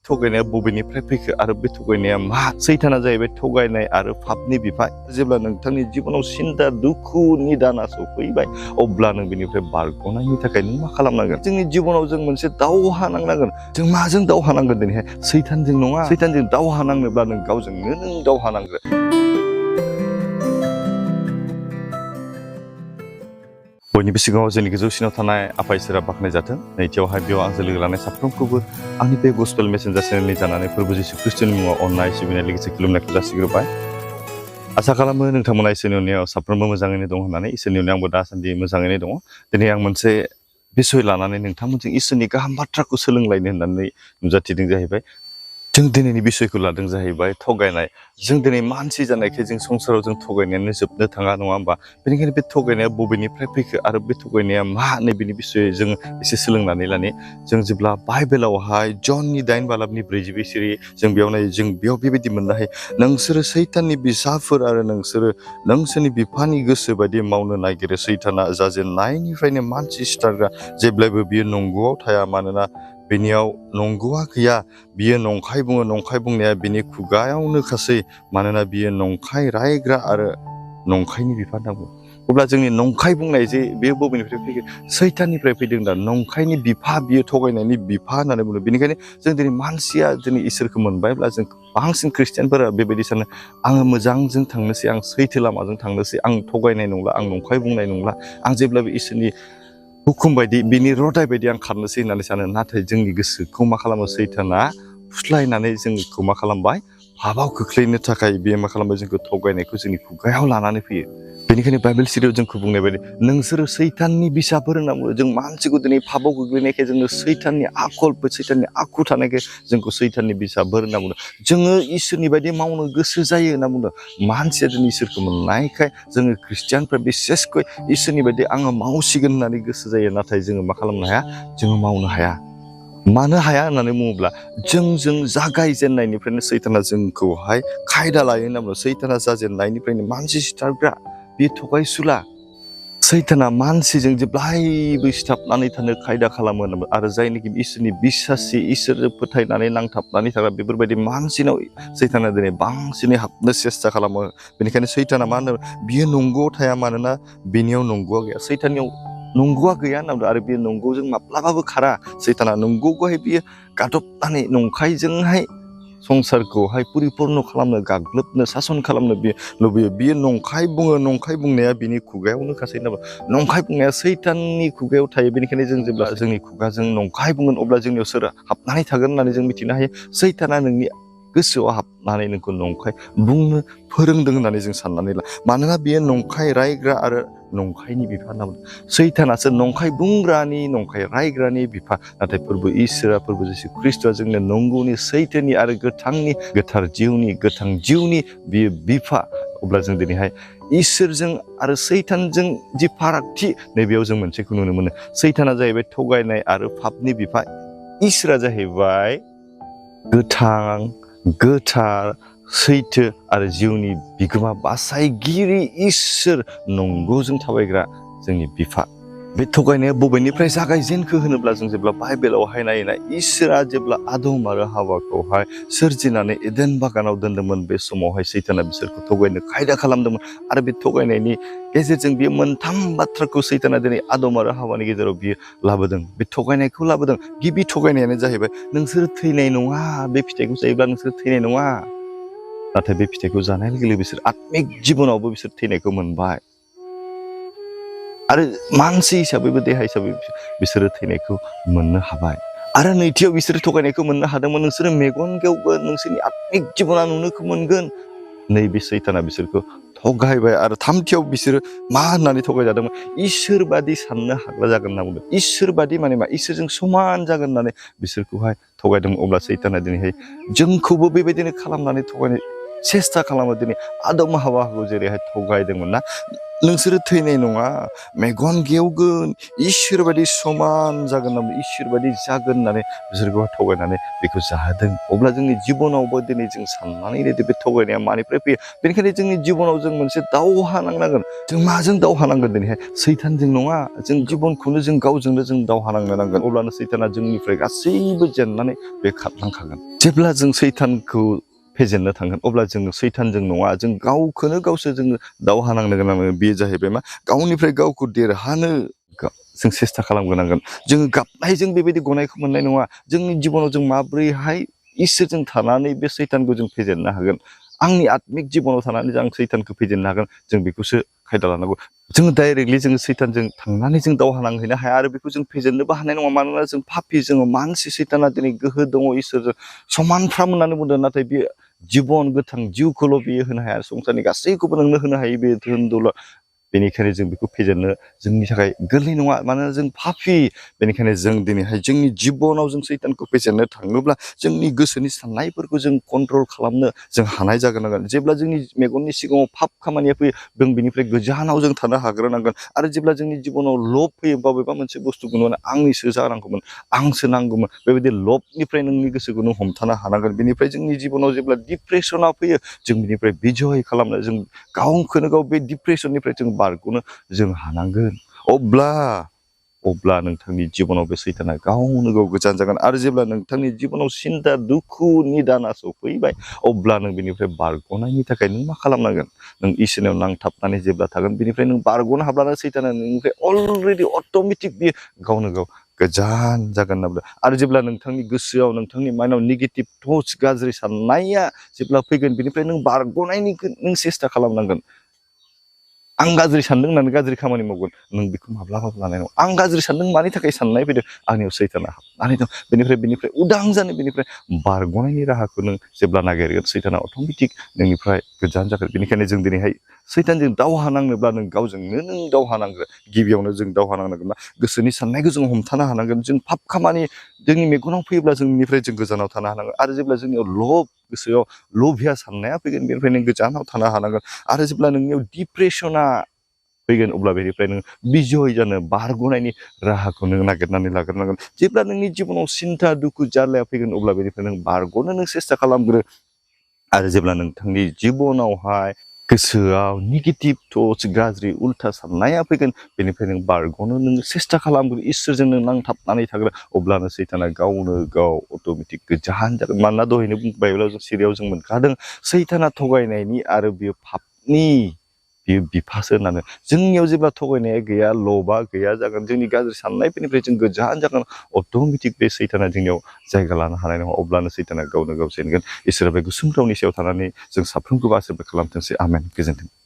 थगायनाया बबेनिफ्राय फैखो आरो बे थगायनाया मा? सैताना जाहैबाय थगायनाय आरो पापनि बिफा। जेब्ला नोंथांनि जिबनाव सिन्ता दुखु निदाना सफैबाय अब्ला नों बेनिफ्राय बारग'नायनि थाखाय नों मा खालामनांगोन? जोंनि जिबनाव जों मोनसे दावहा नांनांगोन। जों माजों दावहा नांगोन दिनैहाय? सैतानजों नङा। सैतानजों दावहा नांनोब्ला नों गावजोंनो नों दावहा नांगोन। बयनिबो सिगाङाव जोंनि गोजौसिनाव थानाय आफा इसोरा बाख्नाय जाथों। नैथियावहाय बेयाव आंजों लोगो लानाय साफ्रोमखौबो आंनि बे गस्पेल मेसेन्जार चेनेलनि जानानै प्रभु जिसु ख्रीष्टनि मुङाव अननाय सिबिनाय लोगोसे खुलुमनायखौ जासिग्रोबाय। आसा खालामो नोंथांमोना इसोरनि अननायाव साफ्रोमबो मोजाङैनो दं होननानै। इसोरनि अननायाव आंबो दासान्दि मोजाङैनो दङ। दिनै आं मोनसे बिसय लानानै नोंथांमोनजों इसोरनि गाहाम बाथ्राखौ सोलोंलायनो होननानै नुजाथिदों जाहैबाय। जों दिनैनि बिसयखौ लादों जाहैबाय थगायनाय। जों दिनै मानसि जानायखाय जों संसाराव जों थगायनायानो जोबनो थाङा, नङा होमबा? बेनिखायनो बे थगायनाया बबेनिफ्राय फैखो आरो बे थगायनाया मा? नैबेनि बिसयै जों एसे सोलोंनानै लानि। जों जेब्ला बाइबेलावहाय जननि 8 बालाबनि 44 सिरि जों बेयाव नायो, जों बेयाव बेबायदि मोननो हायो। नोंसोरो सैताननि बिसाफोर आरो नोंसोरो नोंसोरनि बिफानि गोसो बायदि मावनो नागिरो। सैताना जाजेननायनिफ्रायनो मानसि सिथारग्रा, जेब्लायबो बियो नंगौआव थाया, मानोना बेनियाव नंगौआ गैया। बियो नंखाय बुङो, नंखाय बुंनाया बिनि खुगायावनो खासै, मानोना बियो नंखाय रायग्रा आरो नंखायनि बिफा होनना बुङो। अब्ला जोंनि नंखाय बुंनाय जे बेयो बबेनिफ्राय फैयो? सैताननिफ्राय फैदों दा। नंखायनि बिफा, बियो थगायनायनि बिफा होननानै बुङो। बेनिखायनो जों दिनै मानसिया दिनै इसोरखौ मोनबायब्ला जों बांसिन ख्रिस्टियानफोरा बेबायदि सानो, आङो मोजांजों थांनोसै, आं सैथो लामाजों थांनोसै, आं थगायनाय नंला, आं नंखाय बुंनाय नंला, आं जेब्लाबो इसोरनि हुकुम बायदि बिनि रदाय बायदि आं खारनोसै होननानै सानो। नाथाय जोंनि गोसोखौ मा खालामो? सैताना फुस्लायनानै जोंखौ मा खालामबाय? पापाव खोख्लैनो थाखाय बेयो मा खालामबाय? जोंखौ थगायनायखौ जोंनि खुगायाव लानानै फैयो। बेनिखायनो बाइबेल सिरियाव जोंखौ बुंनाय बायदि नोंसोरो सैताननि बिसाफोर होनना बुङो। जों मानसिखौ दिनै पापाव गोग्लैनायखाय जोङो सैताननि आखल, सैताननि आखु थानायखाय जोंखौ सैताननि बिसाफोर होनना बुङो। जोङो इसोरनि बायदि मावनो गोसो जायो होनना बुंदों। मानसिया दिनै इसोरखौ मोननायखाय जोङो ख्रिस्टियानफ्रा बिसेसकै इसोरनि बायदि आङो मावसिगोन होननानै गोसो जायो। नाथाय जोङो मा खालामनो हाया? जोङो मावनो हाया। मानो हाया होननानै बुङोब्ला जों जागायजेननायनिफ्रायनो सैताना जोंखौहाय खायदा लायो होनना बुङो। सैताना जाजेननायनिफ्रायनो मानसि सिथारग्रा, बे थगायसुला। सैताना मानसिजों जेब्लायबो सिथाबनानै थानो खायदा खालामो होनना, आरो जायनोखि इसोरनि बिसासि, इसोरजों फोथायनानै नांथाबनानै थाग्रा, बेफोरबायदि मानसिनाव सैताना दिनै बांसिनै हाबनो सेस्था खालामो। बेनिखायनो सैताना मा होनो? बियो नंगौआव थाया, मानोना बेनियाव नंगौआ गैया। सैताननियाव नंगौआ गैया होनना बुंदों, आरो बियो नंगौजों माब्लाबाबो खारा। सैताना नंगौखौहाय बियो गादबनानै नंखायजोंहाय संसारखौहाय परिपुर्ण खालामनो, गाग्लोबनो, सासन खालामनो बियो लुबैयो। बियो नंखाय बुङो, नंखाय बुंनाया बिनि खुगायावनो खासै होनना बुङो। नंखाय बुंनाया सैताननि खुगायाव थायो। बेनिखायनो जों जेब्ला जोंनि खुगाजों नंखाय बुंगोन अब्ला जोंनियाव सोर हाबनानै थागोन होननानै जों मिथिनो हायो? सैताना नोंनि गोसोआव हाबनानै नोंखौ नंखाय बुंनो फोरोंदों होननानै जों साननानै ला। मानोना बियो नंखाय रायग्रा आरो नंखायनि बिफा होनना बुङो। सैतानासो नंखाय बुंग्रानि, नंखाय रायग्रानि बिफा। नाथाय प्रभु इसोरा, प्रभु जिसु ख्रीष्टआ जोंनो नंगौनि, सैथोनि आरो गोथांनि, गोथार जिउनि, गोथां जिउनि बियो बिफा। अब्ला जों दिनैहाय इसोरजों आरो सैतानजों जि फारागथि, नैबेयाव जों मोनसेखौ नुनो मोनो। सैताना जाहैबाय थगायनाय आरो पापनि बिफा। इसोरा जाहैबाय गोथां, गोथार, सैथो आरो जिउनि बिगोमा, बासायगिरि इसोर, नंगौजों थाबायग्रा जोंनि बिफा। बे थगायनाया बबेनिफ्राय जागायजेनखो होनोब्ला जों जेब्ला बाइबेलावहाय नायोना, इसोरा जेब्ला आदम आरो हावाखौहाय सोरजिनानै एदेन बागानाव दोनदोंमोन, बे समावहाय सैताना बिसोरखौ थगायनो खायदा खालामदोंमोन। आरो बे थगायनायनि गेजेरजों बियो मोनथाम बाथ्राखौ सैताना दिनै आदम आरो हावानि गेजेराव बियो लाबोदों। बे थगायनायखौ लाबोदों। गिबि थगायनायानो जाहैबाय, नोंसोर थैनाय नङा, बे फिथाइखौ जायोब्ला नोंसोर थैनाय नङा। नाथाय बे फिथाइखौ जानाय लोगो लोगो बिसोर आत्मिक जिबनावबो बिसोर थैनायखौ मोनबाय। आरो मानसि हिसाबैबो, देहा हिसाबै बिसोरो थैनायखौ मोननो हाबाय। आरो नैथियाव बिसोरो थगायनायखौ मोननो हादोंमोन, नोंसोरो मेगन गेवगोन, नोंसोरनि आत्मिक जिबना नुनोखौ मोनगोन। नैबे सैताना बिसोरखौ थगायबाय। आरो थामथियाव बिसोरो मा होननानै थगायजादोंमोन? इसोर बादि साननो हाग्रा जागोन होनना बुंदों। इसोर बादि माने मा? इसोरजों समान जागोन होननानै बिसोरखौहाय थगायदोंमोन। अब्ला सैताना दिनैहाय जोंखौबो बेबायदिनो खालामनानै सेस्था खालामो दिनै आदम हावाखौ जेरैहाय थगायदोंमोन ना नोंसोरो थैनाय नङा मेगन गेवगोन इसोर बायदि समान जागोन होननानै इसोर बायदि जागोन होननानै बिसोरखौ थगायनानै बेखौ जाहोदों अब्ला जोंनि जिबनावबो दिनै जों साननानै नायदो बे थगायनाया मानिफ्राय फैयो बेनिखायनो जोंनि जिबनाव जों मोनसे दावहा नांनांगोन जों माजों दावहा नांगोन दिनैहाय सैतानजों नङा जों जिबनखौनो जों गावजोंनो जों दावहा नांनो नांगोन अब्लानो सैताना जोंनिफ्राय गासैबो जेननानै बे खारलांखागोन जेब्ला जों सैतानखौ फेजेननो थांगोन अब्ला जोङो सैतानजों नङा जों गावखौनो गावसो जोङो दावहा नांनो गोनां बेयो जाहैबाय मा गावनिफ्राय गावखौ देरहानो जों सेस्था खालामगोनांगोन जोङो गाबनायजों बेबायदि गनायखौ मोननाय नङा जोंनि जिबनाव जों माब्रैहाय इसोरजों थानानै बे सैतानखौ जों फेजेननो हागोन आंनि आत्मिक जिबनाव थानानै आं सैतानखौ फेजेननो हागोन जों बेखौसो खायदा लानांगौ जोङो डाइरेक्टलि जोङो सैतानजों थांनानै जों दावहा नांहैनो हाया आरो बेखौ जों फेजेननोबो हानाय नङा मानोना जों पापि जोङो मानसि सैताना दिनै गोहो दङ इसोरजों समानफ्राम होननानै बुंदों नाथाय बे जिबन गोथां जिउखौल' बियो होनो हाया संसारनि गासैखौबो नोंनो होनो हायो बे धोन दौलत बेनिखायनो जों बेखौ फेजेननो जोंनि थाखाय गोरलै नङा मानोना जों पापि बेनिखायनो जों दिनैहाय जोंनि जिबनाव जों सैतानखौ फेजेननो थाङोब्ला जोंनि गोसोनि साननायफोरखौ जों कन्ट्रल खालामनो जों हानाय जागोन जेब्ला जोंनि मेगननि सिगाङाव पाप खामानिया फैयो जों बेनिफ्राय गोजानाव जों थानो हाग्रोनांगोन आरो जेब्ला जोंनि जिबनाव लब फैयो बबेबा मोनसे बुस्थुखौ नुनानै आंनिसो जानांगौमोन आंसो नांगौमोन बेबायदि लबनिफ्राय नोंनि गोसोखौ नों हमथानो हानांगोन बेनिफ्राय जोंनि जिबनाव जेब्ला डिप्रेसना फैयो जों बेनिफ्राय बिजय खालामनो जों गावखौनो गाव बे डिप्रेसननिफ्राय जों बारग'नो जों हानांगोन अब्ला नोंथांनि जिबनाव बे सैताना गावनो गाव गोजान जागोन आरो जेब्ला नोंथांनि जिबनाव सिन्ता दुखु निदाना सफैबाय अब्ला नों बेनिफ्राय बारग'नायनि थाखाय नों मा खालामनांगोन नों इसोरनाव नांथाबनानै जेब्ला थागोन बेनिफ्राय नों बारग'नो हाब्लानो सैताना नोंनिफ्राय अलरेडि अट'मेटिक बियो गावनो गाव गोजान जागोन होनना बुंदों आरो जेब्ला नोंथांनि गोसोआव नोंथांनि माइन्डआव नेगेटिभ थट्स गाज्रि साननाया जेब्ला फैगोन बेनिफ्राय नों बारग'नायनि नों सेस्था खालामनांगोन आं गाज्रि सानदों होननानै गाज्रि खामानि मावगोन नों बेखौ माब्लाबाबो लानाय नङा आं गाज्रि सानदों मानि थाखाय साननाय फैदों आंनियाव सैताना हाबनानै दं बेनिफ्राय उदां जानो बेनिफ्राय बारग'नायनि राहाखौ नों जेब्ला नागिरगोन सैताना अट'मेटिक नोंनिफ्राय गोजान जागोन बेनिखायनो जों दिनैहाय सैतानजों दावहा नांनोब्ला नों गावजोंनो नों दावहा नांगोन गिबियावनो जों दावहा नांनांगोन गोसोनि साननायखौ जों हमथानो हानांगोन जों पाप खामानि जोंनि मेगनाव फैयोब्ला जोंनिफ्राय जों गोजानाव थानो हानांगोन आरो जेब्ला जोंनियाव गोसोआव लभिया साननाया फैगोन बेनिफ्राय नों गोजानाव थानो हानांगोन आरो जेब्ला नोंनियाव डिप्रेसना फैगोन अब्ला बेनिफ्राय नों बिजय जानो बारग'नायनि राहाखौ नों नागिरनानै लाग्रोनांगोन जेब्ला नोंनि जिबनाव सिन्ता दुखु जारलाया फैगोन अब्ला बेनिफ्राय नों बारग'नो नों सेस्था खालामग्रो आरो जेब्ला नोंथांनि जिबनावहाय गोसोआव नेगेटिभ थट्स गाज्रि उल्था साननाया फैगोन बेनिफ्राय नों बारग'नो नों सेस्था खालामग्रो इसोरजों नों नांथाबनानै थाग्रो अब्लानो सैताना गावनो गाव अट'मेटिक गोजान जागोन मानोना दहायनो बाइबेलाव जों सिरियाव जों मोनखादों सैताना थगायनायनि आरो बियो पापनि बियो बिफासो होननानै जोंनियाव जेब्ला थगायनाया गैया लबा गैया जागोन जोंनि गाज्रि साननायफोरनिफ्राय जों गोजान जागोन अट'मेटिक बे सैताना जोंनियाव जायगा लानो हानाय नङा अब्लानो सैताना गावनो गाव जेनगोन इसोरा बे गुसुं रावनि सायाव थानानै जों साफ्रोमखौबो आसिरबाद खालामथोंसै आमेन गोजोन्थों